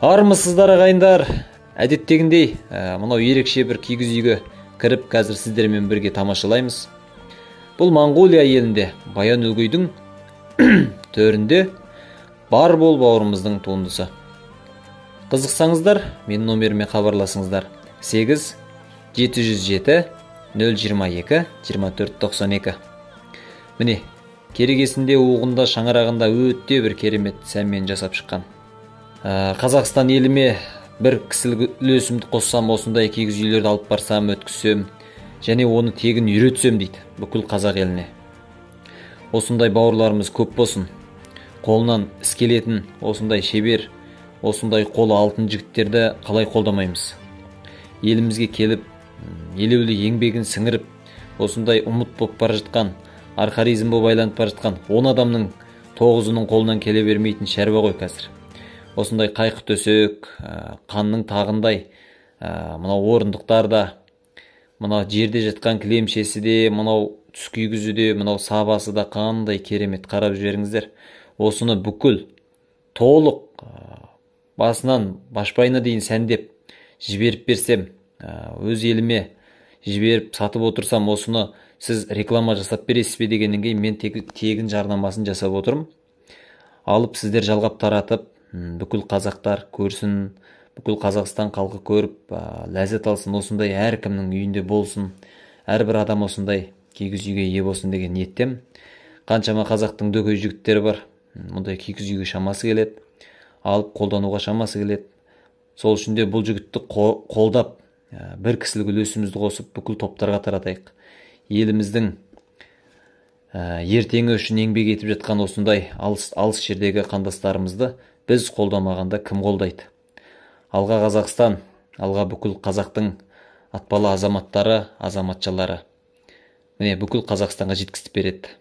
Армысыздар, ағайындар! Әдеттегіндей, мынау ерекше бір киіз үйге кіріп, қазір сіздермен бірге тамашалаймыз. Бұл Моңғолия елінде Баян Өлгейдің төрінде бар бол бауырымыздың туындысы. Қызықсаңыздар, менің номеріме хабарласыңыздар. 8 707 022 24 92. Міне, керегесінде, уығында, шаңырағында өте бір керемет сәнмен жасап шыққан. Қазақстан еліме бір кісілік үлесімді қоссам, осындай киіз үйлерді алып барсам, өткізсем және оны тегін үйретсем дейді бүкіл қазақ еліне. Осындай бауырларымыз көп болсын. Қолынан іс келетін осындай шебер, осындай қолы алтын жігіттерді қалай қолдамаймыз? Елімізге келіп, елеулі еңбегін сіңіріп, осындай ұмыт болып бара жатқан, архаризм болып айланып бара жатқан 10 адамның 9-ының қолынан келе бермейтін шаруа ғой қазір. Осындай қайқы төсек, қанның тағындай, мынау орындықтар да, мынау жерде жатқан кілемшесі де, мынау түскүйгізі де, мынау сабасы да қандай керемет, қарап жіберіңіздер. Осыны бүкіл толық басынан башпайына дейін сәндеп жіберіп берсем, өз еліме жіберіп сатып отырсам, осыны сіз реклама жасап бересіз бе дегеннен кейін мен тегін жарнамасын жасап отырмын. Алып сіздер жалғап таратып, бүкіл қазақтар көрсін, бүкіл Қазақстан халқы көріп, ләззат алсын, осындай әркімнің үйінде болсын, әрбір адам осындай киіз үйге ие болсын деген ниеттем. Қаншама қазақтың дөкей жігіттері бар, мұндай киіз үйге шамасы келеді, алып қолдануға шамасы келеді. Сол үшін де бұл жігітті қолдап, бір кісілік үлесімізді қосып, бүкіл топтарға таратайық. Еліміздің ертеңі үшін еңбек етіп жатқан осындай алыс жердегі қандастарымызды біз қолдамағанда кім қолдайды? Алға Қазақстан, алға бүкіл қазақтың атпалы азаматтары, азаматшалары. Міне, бүкіл Қазақстанға жеткізіп береді.